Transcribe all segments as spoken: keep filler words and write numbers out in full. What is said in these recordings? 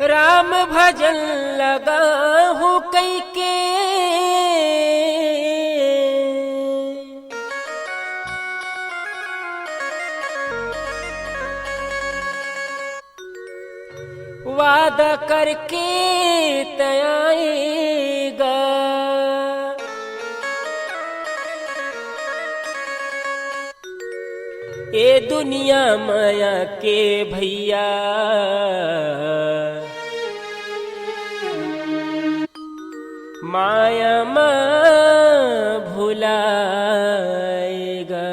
राम भजन लगाहूं कइके, वादा करके तैं आए गा। ए दुनिया माया के भैया, माया मा भुलाए गा।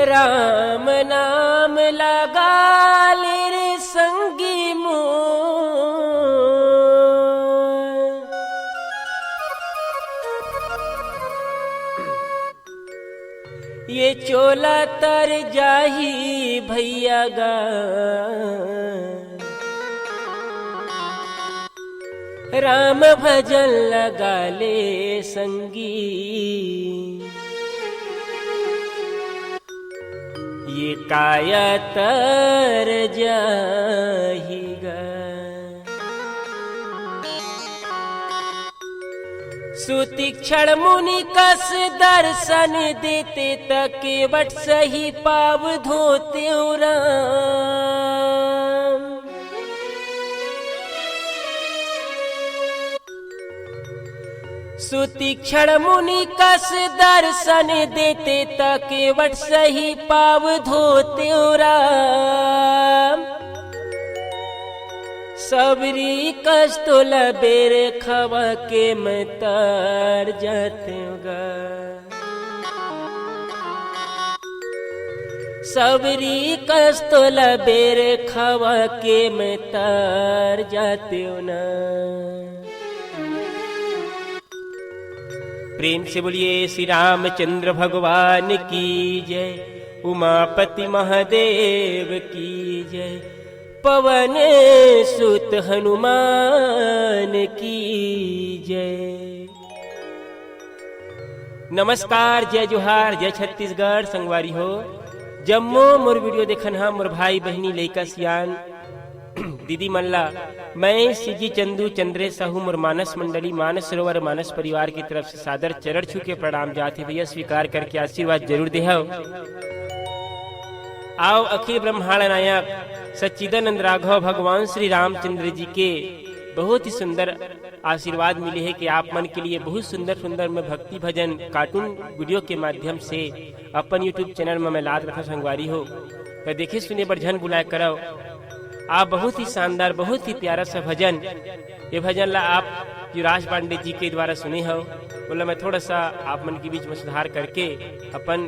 राम नाम लगा ले रे संगी मोर, ये चोला तर जाही भैया गा। राम भजन लगा ले संगी, ये काया तर जाही गा। सुतीक्षण मुनि कस दर्शन देते, त केवट सही पाव धोतेव राम। सुतीक्षण मुनि कस दर्शन देते, त केवट सही पाव धोतेव राम। सबरी कस तोला बेर खवा के मैं तर जातेव गा। सबरी कस तोला बेर खवा के मैं तर जातेव ना। प्रेम से बोलिए श्री रामचंद्र भगवान की जय, उमापति महादेव की जय, पवन सुत हनुमान की जय। नमस्कार, जय जोहार, जय छत्तीसगढ़। संगवारी हो, जम्मो मोर video देखन हा मोर भाई बहिनी लइका सियान दीदी मन ला मैं सीजी चंदू चंद्रेश साहू मोर मानस मंडली मानस सरोवर मानस परिवार की तरफ से सादर चरण छू के प्रणाम जात हे भैया, स्वीकार करके आशीर्वाद जरूर देहव। आओ अखिल ब्रह्मांड नायक सच्चिदानंद राघव भगवान श्री रामचंद्र जी के बहुत ही सुंदर आशीर्वाद मिले हे कि आप मन के लिए बहुत सुंदर सुंदर मैं भक्ति भजन cartoon video के माध्यम से अपन YouTube channel में मैं लात रखा संगवारी हो। तो देखे सुने बर झन बुलाए करव। आप बहुत ही शानदार, बहुत ही प्यारा सा भजन, ये भजन ला आप युवराज पांडे जी के द्वारा सुने हो। बोला मैं थोड़ा सा आप मन के बीच में सुधार करके अपन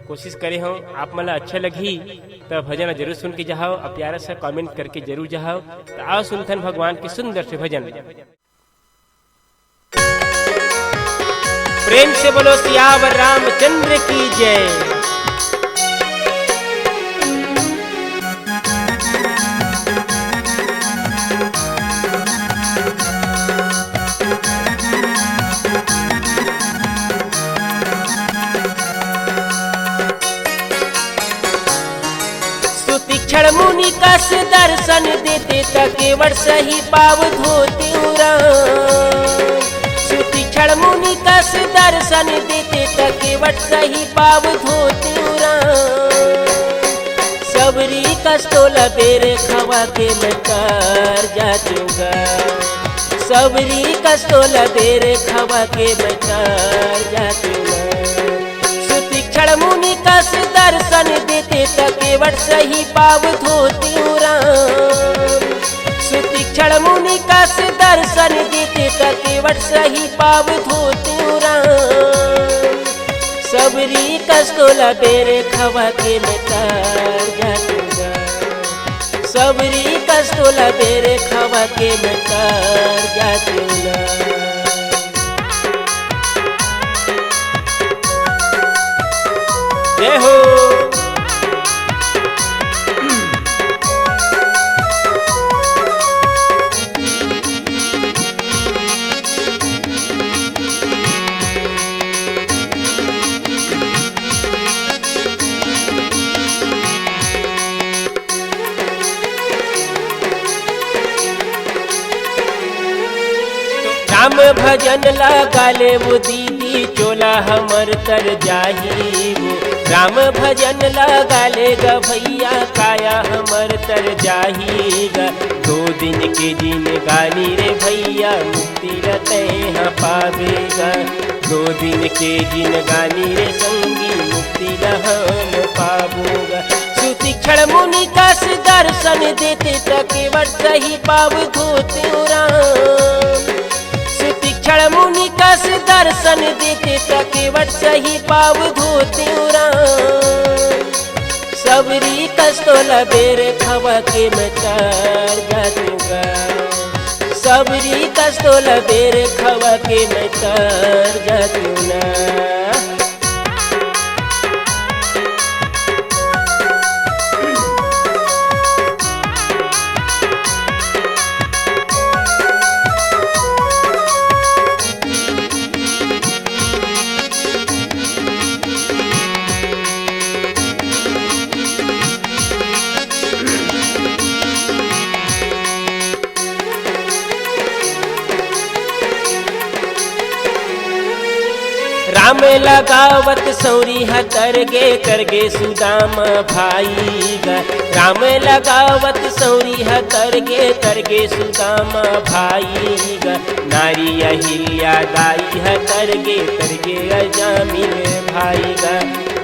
कोशिश करे हो। आप मन ला अच्छा लगही तो भजन जरूर सुन के जाहव और प्यारा सा comment करके जरूर जाहव। तो आओ सुनथन भगवान के सुंदर से भजन। प्रेम से बोलो सियावर रामचंद्र की जय। सुतीक्षण मुनि कस दर्शन देते, त केवट सही पाव धोतेव राम। सुतीक्षण मुनि कस दर्शन देते, त केवट सही पाव धोतेव राम। सबरी कस तोला बेर खवा के मैं तर जातेव गा। सबरी कस तोला बेर खवा के मैं तर जातेव गा। सुतीक्षण मुनि कस दर्शन देते, त केवट सही पाव धोतेव राम। सुतीक्षण मुनि कस दर्शन देते, त केवट सही पाव धोतेव राम। सबरी कस तोला बेर खवा के मैं तर जातेव गा। सबरी कस तोला बेर खवा के मैं तर जातेव गा। जय हो। राम भजन लगा ले वो दीदी, चोला हमर तर जाही वो। राम भजन लगा ले ग भैया, काया हमर तर जाही ग। दो दिन के जिनगानी रे भैया, मुक्ति रते ह पावे ग। दो दिन के जिनगानी रे संगी, मुक्ति रहन पाबो ग। सुतीक्षण मुनि कस दर्शन देते, त केवट सही पाव धोते राम। सुतीक्षण मुनि कस दर्शन देते, त केवट सही पाव धोते राम। सबरी कस तोला बेर खवा के मैं तर जातूं गा। सबरी कस तोला बेर खवा के मैं तर जातूं ना। राम लगावत सौरी ह तरगे, तरगे सुदामा भाई ग। राम लगावत सौरी ह तरगे, तरगे सुदामा भाई ग। नारी अहिल्या दाई ह तरगे, तरगे अजामिल भाई ग।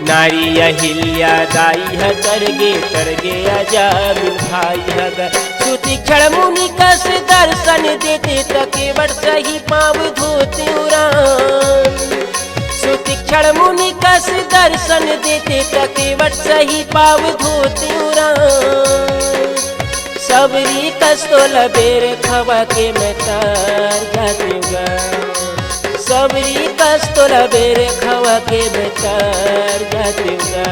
नारी अहिल्या दाई ह तरगे, तरगे अजामिल भाई ह ग। सुतीक्षण मुनि कस दर्शन देते, त केवट सही पाव धोते राम। सुतीक्षण मुनि कस दर्शन देते, त केवट सही पाव धोते राम। सबरी कस तोला बेर खवा के मैं तर जातूं गा। सबरी कस तोला बेर खवा के मैं तर जातूं गा।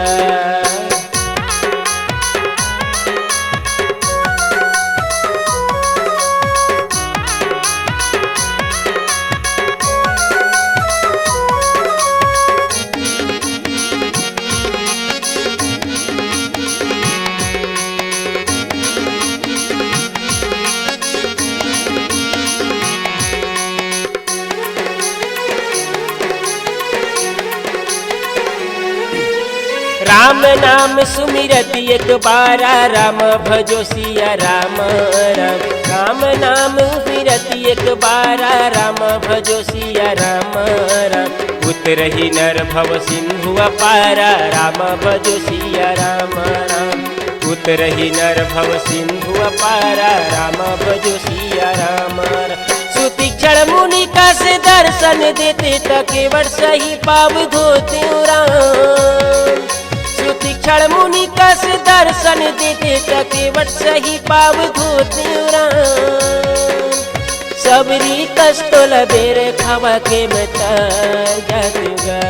राम नाम सुमिरत एक बारा, राम भजो सिया राम राम। राम नाम सुमिरत एक बारा, राम भजो सिया राम राम। उतरही नर भव सिंधु अपारा, राम भजो सिया राम राम। उतरही नर भव सिंधु अपारा, राम भजो सिया राम राम। सुतीक्षण मुनि कस दर्शन देते, त केवट सही पाव धोते राम। सुतीक्षण मुनि कस दर्शन देते, त केवट सही पाव धोते राम। सबरी कस तोला बेर खवा के मैं तर जातूं गा।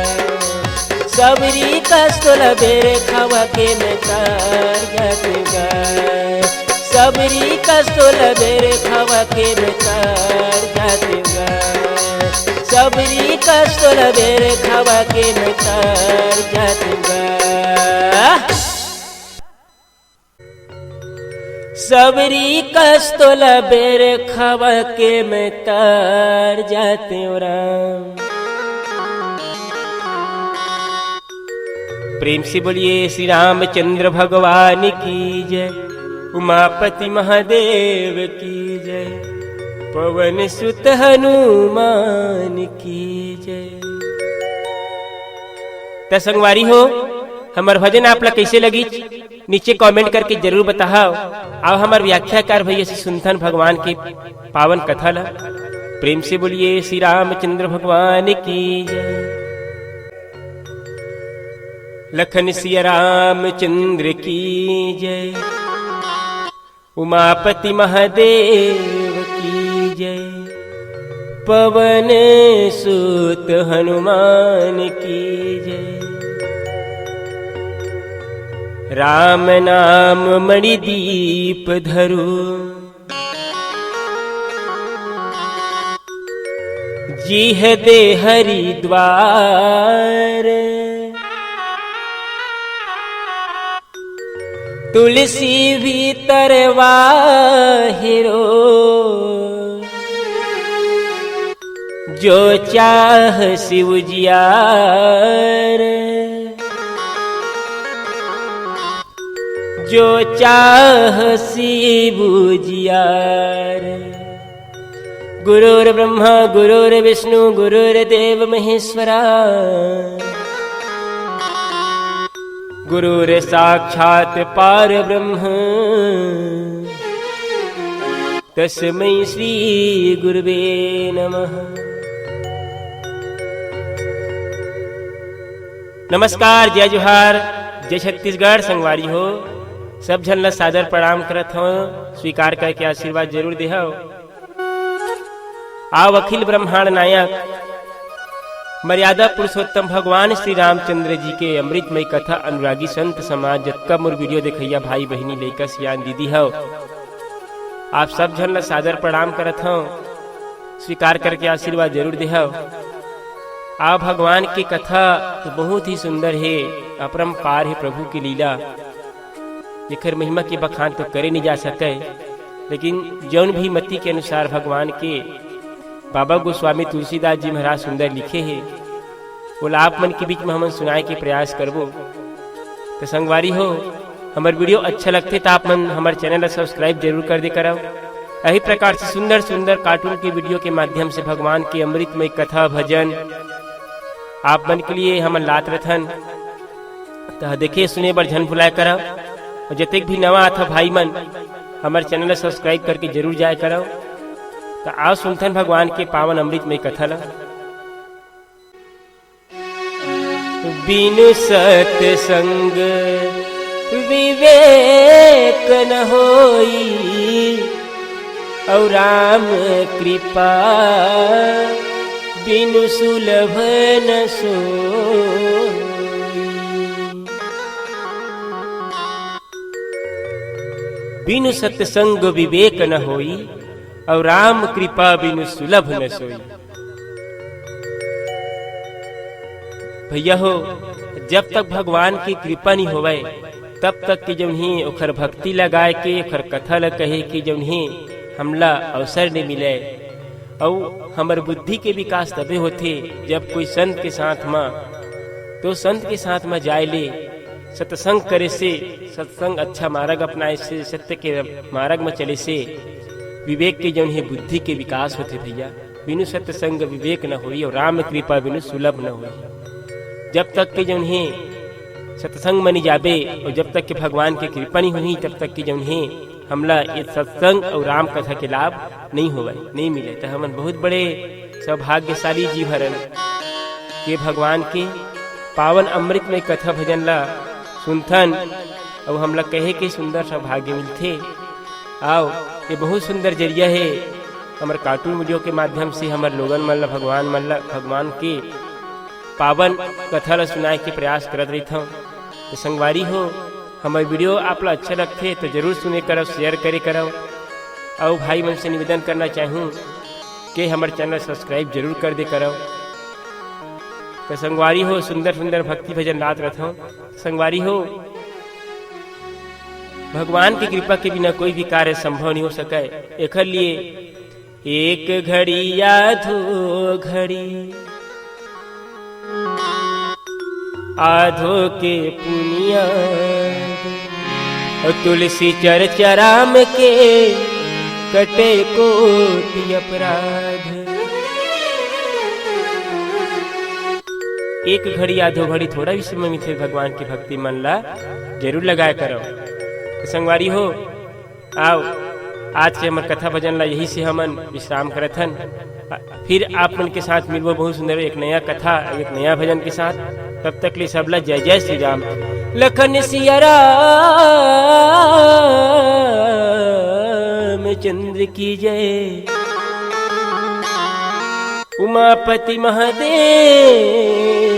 सबरी कस तोला बेर खवा के मैं तर जातूं गा। सबरी कस तोला बेर खवा के मैं तर जातूं गा। सबरी कस तोला बेर खवा के मैं तर जातूं गा। सबरी कस तोला बेर खवा के मैं तर जातूं राम। प्रेम से बोलिए श्री रामचंद्र भगवान की जय, उमापति महादेव की जय, पवन सुत हनुमान की जय। त संगवारी हो, हमर भजन आप ला कइसे लगिस, नीचे comment करके जरूर बताहव। अउ हमर व्याख्याकार भैया श्री सुनथन भगवान के पावन कथा ला। प्रेम से बोलिए श्री रामचंद्र भगवान की जय, लखन सिया रामचंद्र की जय, उमापति महादेव की जय, पवन सुत हनुमान की जय। राम नाम मणिदीप धरु, जिह दे हरिद्वार। तुलसी भीतर वाहिरो, जो चाह शिव जियार, जो चाह शिव जियार। गुरुर्ब्रह्मा गुरुर्विष्णु गुरुर्देव महेश्वरा। गुरुर्साक्षात् परब्रह्म तस्मै श्री गुरुवे नमः। नमस्कार, जय जोहार, जय छत्तीसगढ़। संगवारी हो, सब झन ला सादर प्रणाम करत हवं। स्वीकार करके आशीर्वाद जरूर देहव। आव अखिल ब्रह्मांड नायक मर्यादा पुरुषोत्तम भगवान श्री रामचंद्र जी के अमृतमय कथा अनुरागी संत समाज, जतका मोर वीडियो देखइया भाई बहिनी, लइका सियान दीदी हव, आप सब झन ला सादर प्रणाम करत हव। स्वीकार करके आशीर्वाद जरूर देहव। आव भगवान के कथा तो बहुत ही सुंदर हे, अपरंपार हे प्रभु के लीला, जेकर महिमा के बखान तो करे नहीं जा सके, लेकिन जौन भी मति के अनुसार भगवान के बाबा गोस्वामी तुलसीदास जी महाराज सुंदर लिखे हे, ओला आप मन के बीच में हमन सुनाए के प्रयास करबो। तो संगवारी हो, हमर वीडियो अच्छा लगथे तो आप मन हमर चैनल ला सब्सक्राइब जरूर कर दे करव। यही प्रकार से सुंदर सुंदर कार्टून के वीडियो के माध्यम से भगवान के अमृतमय कथा भजन आप मन के लिए हमन लात रथन। तो देखे सुने बर झन भुलाए करव। और जतेक भी नवा आथव भाई मन, हमर चैनल ला सब्सक्राइब करके जरूर जाए करव। तो आव सुनथन भगवान के पावन अमृतमय कथा ला। बिनु सत्संग विवेक न होई, और राम कृपा बिनु सुलभ न सोई। बिनु सत्संग विवेक न होई, और राम कृपा बिनु सुलभ न सोई। भैया हो, जब तक भगवान की कृपा नहीं होवय, तब तक के जौन हे ओखर भक्ति लगाए के, ओखर कथा ल कहे के जौन हे हमला अवसर नहीं मिले। अउ हमर बुद्धि के विकास तबे होथे, जब कोई संत के साथ म, तो संत के साथ म जाए ले, सत्संग करे से, सत्संग अच्छा मार्ग अपनाए से, सत्य के मार्ग म चले से विवेक के जौन हे बुद्धि के विकास होथे भैया। बिनु सत्संग विवेक न होई, और राम कृपा बिनु सुलभ न होई। जब तक के जौन हे सत्संग म नहीं जाबे और जब तक के भगवान के कृपा नहीं होही, तब तक के जौन हे हमला ये सत्संग और राम कथा के लाभ नहीं होवय, नहीं मिले। तो हमन बहुत बड़े सौभाग्यशाली जीव हरन के भगवान के पावन अमृतमय कथा भजन ला सुनथन और हमला कहे के सुंदर सौभाग्य मिलथे। आओ, ये बहुत सुंदर जरिया हे हमर कार्टून वीडियो के माध्यम से हमर लोगन मन ला, भगवान मन ला, भगवान के पावन कथा ला सुनाए के प्रयास करत रहिथंव। तो संगवारी हो, हमर वीडियो आप ला अच्छा लगथे तो जरूर सुने करव, शेयर करे करव। अउ भाई मन से निवेदन करना चाहूँ कि हमर चैनल सब्सक्राइब जरूर कर दे करव। तो संगवारी हो, सुंदर सुंदर भक्ति भजन लात रथंव। संगवारी हो, भगवान की कृपा के बिना कोई भी कार्य संभव नहीं हो सके। एखर लिए एक घड़ी आधो घड़ी, आधो के पुनिया, और तुलसी चर्चा राम के कटे कोटि अपराध। एक घड़ी आधो घड़ी थोड़ा भी समय मिलथे भगवान की भक्ति मन ला जरूर लगाए करव। तो संगवारी हो, आओ, आज के हमर कथा भजन ला यही से हमन विश्राम करत हन। फिर आप मन के साथ मिलबो बहुत सुंदर एक नया कथा, एक नया भजन के साथ। तब तक ले सबला जय जय श्री राम। लखन सिया राम चंद्र की जय, उमापति महादेव